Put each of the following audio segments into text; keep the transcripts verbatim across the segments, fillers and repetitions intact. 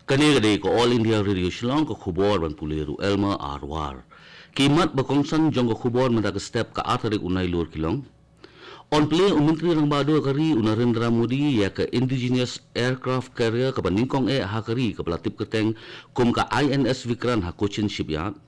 Kane ka dei ka All India Radio Shillong, ka khubor ban pule ruh Elmer Arwar. Ki mat ba kongsan jong ka khubor mynta ka step ka ar tarik u Nailur ki long. Yn plie u Myntri Rangbah Duh ka ri u Narendra Modi ïa ka Indigenous Aircraft Carrier kaba nyngkong eh ha ka ri kaba la tip kyrteng kum ka I N S Vikrant ha Cochin Shipyard.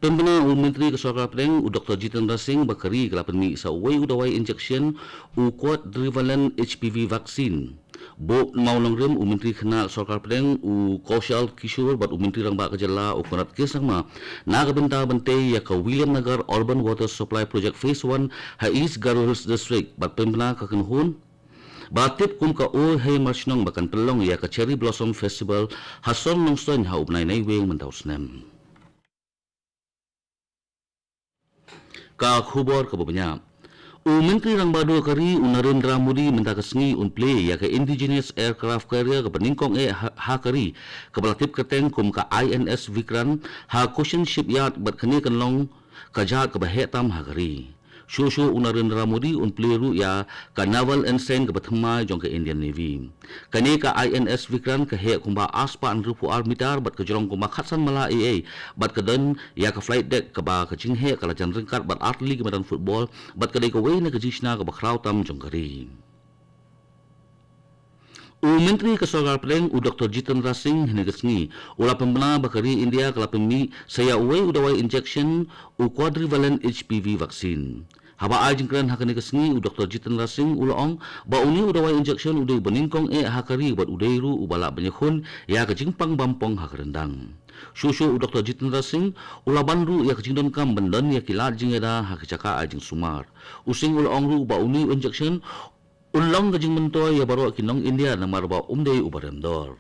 Pynbna u Myntri ka Sorkar Pdeng u Doktor Jitendra Singh ba ka ri ka la pynmih sa uwei u dawai injection u quadrivalent H P V vaccine. Bob Mawlongrim u Myntri Khynnah Sorkar Pdeng u Kaushal Kishore bad u Myntri Rangbah ka Jylla u Conrad K Sangma na ka bynta ban tei ïa ka Williamnagar Urban Water Supply Project Phase one ha East Garo Hills District bad pynbna ka kynhun ba tip kum ka O Hei Marshnong ba kan pynlong ïa ka Cherry Blossom Festival ha Sor Nongstoiñ ha u bnai Naiwieng mynta u snem. Ka khubor kaba bniah. U Myntri Rangbah Duh ka ri u Narendra Modi mynta ka sngi un plie ïa ka Indigenous Aircraft Carrier kaba nyngkong eh ha, ha ka ri kaba la tip kyrteng kum ka I N S Vikrant ha Cochin Shipyard bad kane kan long ka jait kaba heh tam ha ka ri. Shuh shuh u Narendra Modi un plie ruh ïa ka Naval Ensign kaba thymmai jong ka Indian Navy. Kane ka I N S Vikrant ka heh kumba arspah hynriewphew ar mitar bad ka jrong kumba khatsan mala eiei bad ka don ïa ka flight deck kaba ka jingheh ka la jan ryngkat bad ar tylli ki madan football bad ka dei kawei na ka jingshna kaba khraw tam jong ka ri. U Myntri ka Sorkar Pdeng u Doktor Jitendra Singh hynne ka sngi u la pynbna ba ka ri India ka la pynmih sa ïa uwei u dawai injection u quadrivalent H P V vaccine. Haba ai jingkren ha kane ka sngi u Doktor Jitendra Singh u la ong ba une u dawai injection u dei uba nyngkong eh ha ka ri bad u dei ruh uba lah ban ïakhun ïa ka jingpang bampong ha ka ryndang. Shuh shuh u Doktor Jitendra Singh u la ban ruh ïa ka jingdonkam ban don ïa ki lad jingïada ha ki jaka ai jingsumar. U Singh u la ong ruh ba une u injection un long ka jingmyntoi ïa baroh ki nong India namar ba um dei uba rem dor.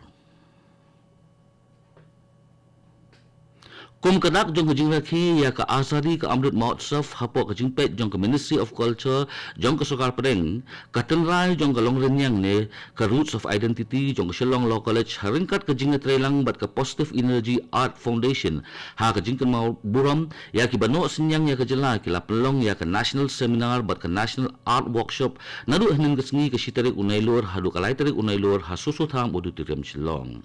Kum ka dak jong ka jingrakhe ïa ka Azadi ka Amrit Mahotsav hapoh ka jingpeit jong ka Ministry of Culture jong ka Sorkar Pdeng, ka tynrai jong ka longrynïeng ne ka Roots of Identity jong ka Shillong Law College ha ryngkat ka jingïatreilang bad ka Positive Energy Art Foundation ha ka jingkynmaw burom ïa kiba noh synñiang ïa ka jylla ki la pynlong ïa ka National Seminar bad ka National Art Workshop naduh hynnin ka sngi ka shi tarik u Nailur haduh ka lai tarik u Nailur ha Soso Tham Auditorium Shillong.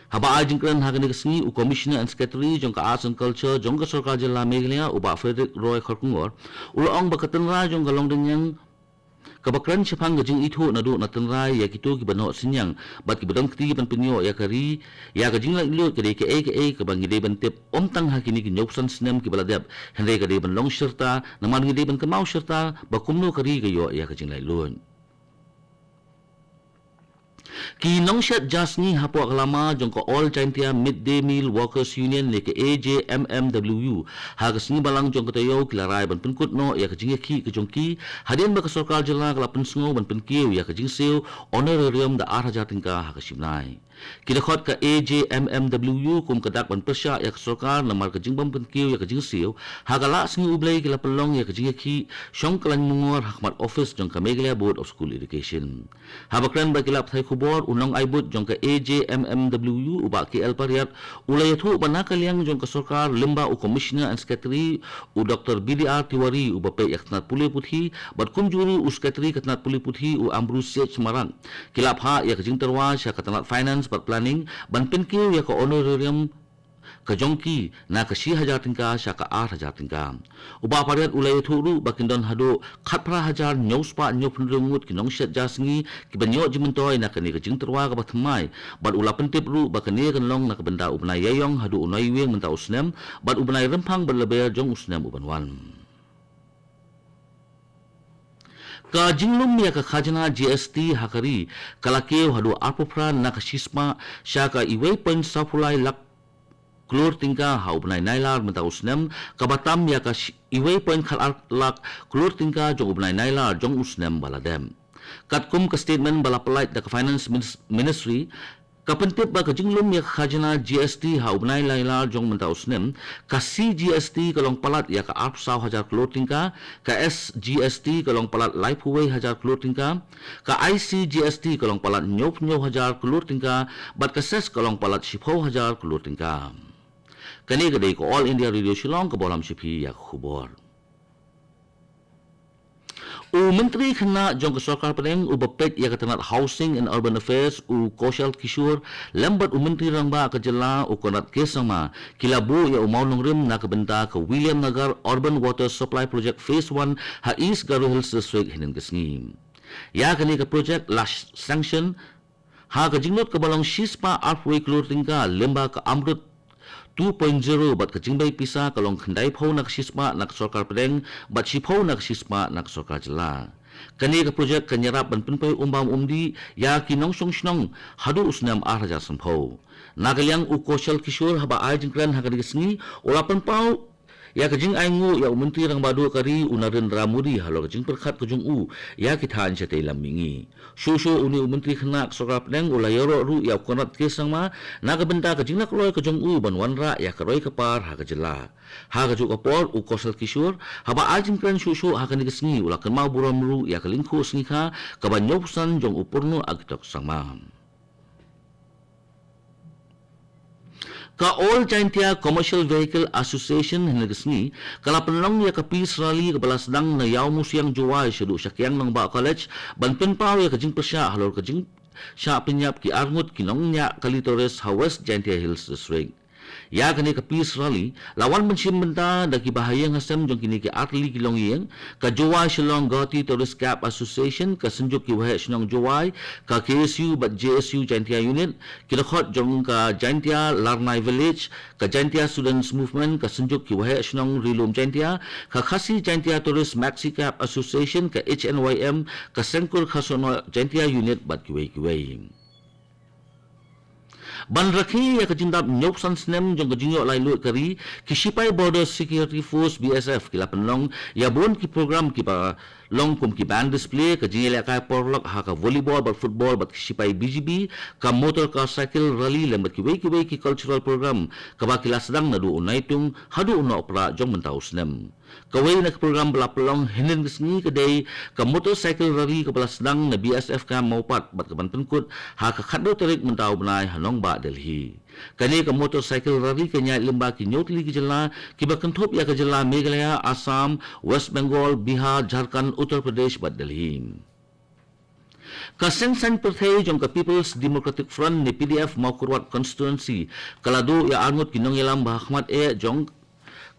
Haba ai jingkren ha kane ka sngi u Commissioner and Secretary jong ka Arts and Culture jong ka Sorkar Jylla Meghalaya u Bah Frederick Roy Kharkongor u la ong ba ka tynrai jong ka longrynïeng kaba kren shaphang ka jingithuh naduh na tynrai ïa kito kiba noh synñiang bad kiba don kti ban pynïoh ïa ka ri ïa ka jinglaitluid ka dei kaei kaei kaba ngi dei ban tip ym tang ha kine ki hynñiewphew san snem kiba la dep hynrei ka dei ban long shirta namar ngi dei ban kynmaw shirta ba kumno ka ri ka ïoh ïa ka jinglaitluid. Ki nongshet ja sngi hapoh ka lama jong ka All Jaintia Midday Meal Workers Union ne ka A J M M W U ha ka sngi balang jong ka taïew ki la rai ban pynkut noh ïa ka jingïakhih ka jong ki hadien ba ka Sorkar Jylla ka la pynsngew ban pynkiew ïa ka jingsiew honorarium da ar hajar tyngka ha ka shi bnai. Ki dkhot ka A J M M W U kum ka dak ban pyrshah ïa ka Sorkar namar ka jingbym pynkiew ïa ka jingsiew ha ka Lah Sngi U Blei ki la pynlong ïa ka jingïakhih shong kyllaiñ mungor ha khmat office jong ka Meghalaya Board of School Education. Haba kren bad ki lad pathai khubor u nongai bud jong ka A J M M W U u Bah K L Pariat u la ïathuh ba na ka liang jong ka Sorkar lyngba u Commissioner and Secretary u Doktor B D R Tiwari uba peit ïa ka tnat pule puthi bad kumjuh ruh u Secretary ka tnat pule puthi u Ambrose H Marak ki la phah ïa ka jingtyrwa sha ka tnat Finance bad Planning ban pynkiew ïa ka honorarium ka jong ki na ka shi hajar tyngka sha ka ar hajar tyngka. U Bah Pariat u la ïathuh ruh ba kin don haduh khatphra hajar hynñiewspah hynñiewphew hynriew ngut ki nongshet ja sngi kiban ïoh jingmyntoi na kane ka jingtyrwa kaba thymmai bad u la pyntip ruh ba kane kan long na ka bynta u bnai Ïaïong haduh u Naiwieng mynta u snem bad u bnai Rymphang bad Lber jong u snem uban wan. Ka jinglum ïa ka khajna G S T ha ka ri ka la kiew haduh arphew phra na ka shispah sha ka uwei point sawphew lai lak klur tyngka ha u bnai Nailar mynta u snem, kaba tam ïa ka shi-, uwei point khatar lak klur tyngka jong u bnai Nailar jong u snem ba la dep. Katkum ka statement ba la pyllait da ka Finance Minis-, Ministry, ka pyntip ba ka jinglum ïa ka khajna G S T ha u bnai Nailar jong mynta u snem, ka C G S T ka long palat ïa ka arphew saw hajar klur tyngka, ka S G S T ka long palat laiphew wei hajar klur tyngka, ka I C G S T ka long palat hynñiewphew hynñiew hajar klur tyngka, bad ka cess ka long palat shiphew hajar klur tyngka. Kane ka dei ka All India Radio Shillong kaba lam sha phi ïa ka khubor. U Myntri Khynnah jong ka Sorkar Pdeng uba peit ïa ka tnat Housing and Urban Affairs, u Kaushal Kishore, lem bad u Myntri Rangbah ka jylla, u Conrad K Sangma, ki la buh ïa u mawnongrim na ka bynta ka Williamnagar Urban Water Supply Project Phase One ha East Garo Hills District hynnin ka sngi. Ïa kane ka project la sanction ha ka jinglut kaba long shispah arphew klur tyngka lyngba ka AMRUT two point zero bad ka jingbei pisa ka long khyndaiphew na ka shispah na ka Sorkar Pdeng bad shiphew na ka shispah na ka Sorkar Jylla. Kane ka project kan ïarap ban pynpoi umbam umdih ïa ki nongshong shnong haduh u snem ar hajar sanphew. Na ka liang u Kaushal Kishore, haba ai jingkren ha kane ka sngi, u la pynpaw ïa ka jingainguh ïa u Myntri Rangbah Duh ka ri, u Narendra Modi, halor ka jingpyrkhat ka jong u ïa ki thaiñ shatei lam mihngi. Shuh shuh une u Myntri Khynnah ka Sorkar Pdeng u la ïaroh ruh ïa u Conrad K Sangma na ka bynta ka jinglaitluid ka jong u ban wanrah ïa ka roi ka par ha ka jylla. Ha kajuh ka por, u Kaushal Kishore, haba ai jingkren shuh shuh ha kane ka sngi, u la kynmaw burom ruh ïa ka lyngkhuh sngi kha kaba hynñiewphew san jong u Purno Agitok Sangma. Ka All Jaintia Commercial Vehicle Association hynne ka sngi ka la pynlong ïa ka Peace Rally kaba la sdang na Ïawmusiang Jowai shaduh sha Kiang Nangbah College ban pynpaw ïa ka jingpyrshah halor ka jingshah pynïap ki arngut ki nongñiah kali tourist ha West Jaintia Hills District. Ïa kane ka Peace Rally la wan ban shim bynta da kiba ha ïing ha sem jong kine ki artylli ki longïing, ka Jowai Shillong Guwahati Tourist Cab Association, ka Synjuk ki Waheh Shnong Jowai, ka K S U bad J S U Jaintia Unit, ki dkhot jong ka Jaintia Larnai Village, ka Jaintia Students Movement, ka Synjuk ki Waheh Shnong Ri Lum Jaintia, ka Khasi Jaintia Tourist Maxi Cab Association, ka H N Y M, ka Sengkur Khasahnoi Jaintia Unit bad kiwei kiwei. Ban rakhe ïa ka jingdap hynñiewphew san snem jong ka jingïoh laitluid ka ri, ki shipai Border Security Force, B S F, ki la pynlong ïa bun ki program kiba long kum ki band display, ka jingïalehkai paralok ha ka volleyball bad football bad ki shipai B G B, ka motor car cycle rally lem bad kiwei kiwei ki cultural program kaba ki la sdang naduh u Naitung haduh u Nohprah jong mynta u snem. Kawei na ki program ba la pynlong hynnin ka sngi ka dei ka motorcycle rally kaba la sdang na B S F Camp Mawpat bad kaban pynkut ha ka khatduh tarik mynta u bnai ha nongbah Delhi. Kane ka motorcycle rally kan ïaid lyngba ki hynñiew tylli ki jylla kiba kynthup ïa ka jylla Meghalaya, Assam, West Bengal, Bihar, Jharkhand, Uttar Pradesh bad Delhi. Ka seng saiñ pyrthei jong ka People's Democratic Front ne P D F Mawkyrwat Constituency ka la duh ïa arngut ki nongïalam ba ha khmat eh jong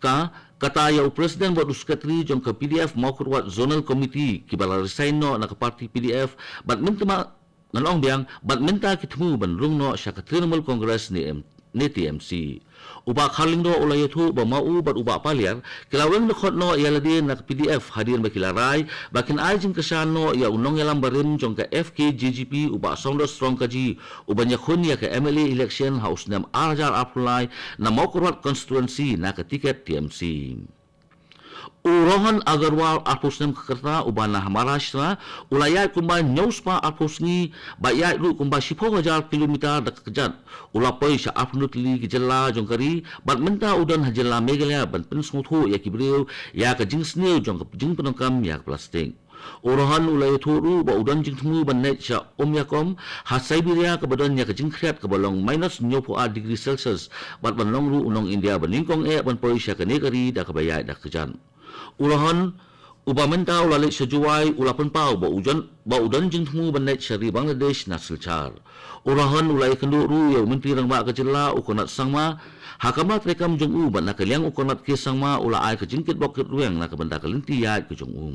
ka, kata ïa u President bad u Secretary jong ka P D F Mawkyrwat Zonal Committee kiba la resign noh na ka party P D F bad mynta ma ngan ong biang bad mynta ki thmu ban rung noh sha ka Trinamool Congress ne M ne T M C. U Bah Kharlyngdoh u la ïathuh ba ma u bad u Bah Paliar ki la weng dkhot noh ïa lade na ka P D F hadien ba ki la rai ba kin ai jingkyrshan noh ïa u nongïalam barim jong ka F K J G P, u Bah Saunders Rongkaji, uban ïakhun ïa ka M L A election ha u snem ar hajar arphew lai na Mawkyrwat Constituency na ka tiket T M C. U Rohan Agarwal, arphew snem ka rta, uba na Maharashtra, u la ïaid kumba hynñiew spah arphew sngi, bad ïaid ruh kumba shiphew hajar kilometer da ka kjat, u la poi sha arphew hynriew tylli ki jylla jong ka ri, bad mynta u don ha jylla Meghalaya ban pynsngewthuh ïa ki briew ïa ka jingsniew jong ka jingpyndonkam ïa ka plastik. U Rohan u la ïathuh ruh ba u don jingthmu ban leit sha Oymyakon ha Siberia kaba don ïa ka jingkhriat kaba long minus hynñiewphew ar degree Celsius, bad ban long ruh u nong India ba nyngkong eh ban poi sha kane ka ri da kaba ïaid da ka kjat. U Rohan, uba mynta u la leit sha Jowai, u la pynpaw ba u jon, ba u don jingthmu ban leit sha ri Bangladesh na Silchar. U Rohan u la ïakynduh ruh ïa u Myntri Rangbah ka jylla, u Conrad Sangma, ha kamra treikam jong u, bad na ka liang u Conrad K Sangma u la ai ka jingkitbok kitrwiang na ka bynta ka lynti ïaid ka jong u.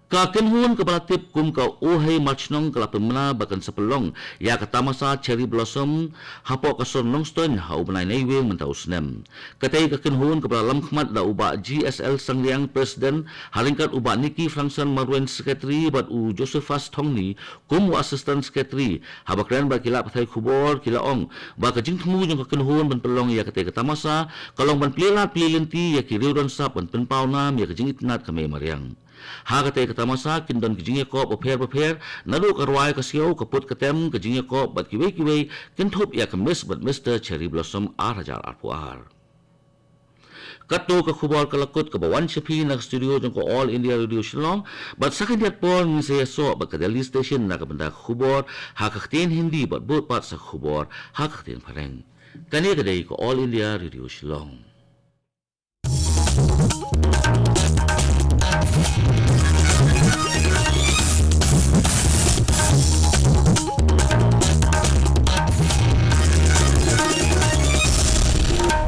Ka kynhun kaba la tip kum ka Ohei Marchnong ka la pynbna ba kan sa pynlong ïa ka tamasa Cherry Blossom hapoh ka sor Nongstoiñ ha u bnai Naiwieng mynta u snem. Katei ka kynhun kaba la lamkhmat da u Bah G S L Sangriang, President, ha ryngkat u Bah Nicky Frankson Marwein, Secretary, bad u Josephus Thongni kum u Assistant Secretary, haba kren bad ki lad pathai khubor ki la ong ba ka jingthmu jong ka kynhun ban pynlong ïa katei ka tamasa ka long ban plie lad plie lynti ïa ki riew don sap ban pynpaw nam ïa ka jingitynnad ka mei mariang. Ha katei ka tamasa kin don ki jingïakop bapher bapher, naduh ka rwai ka siaw, ka put ka tem, ka jingïakop bad kiwei kiwei, kynthup ïa ka Miss bad Mister Cherry Blossom ar hajar arphew ar. Katto ka khubor ka la kut kaba wan sha phi na ka studio jong ka All India Radio Shillong, bad sa khyndiat por ngin sa ïasoh bad ka Delhi Station na ka bynta ka khubor ha ka ktien Hindi bad bud pat sa ka khubor ha ka ktien Phareng. Kane ka dei ka All India Radio Shillong.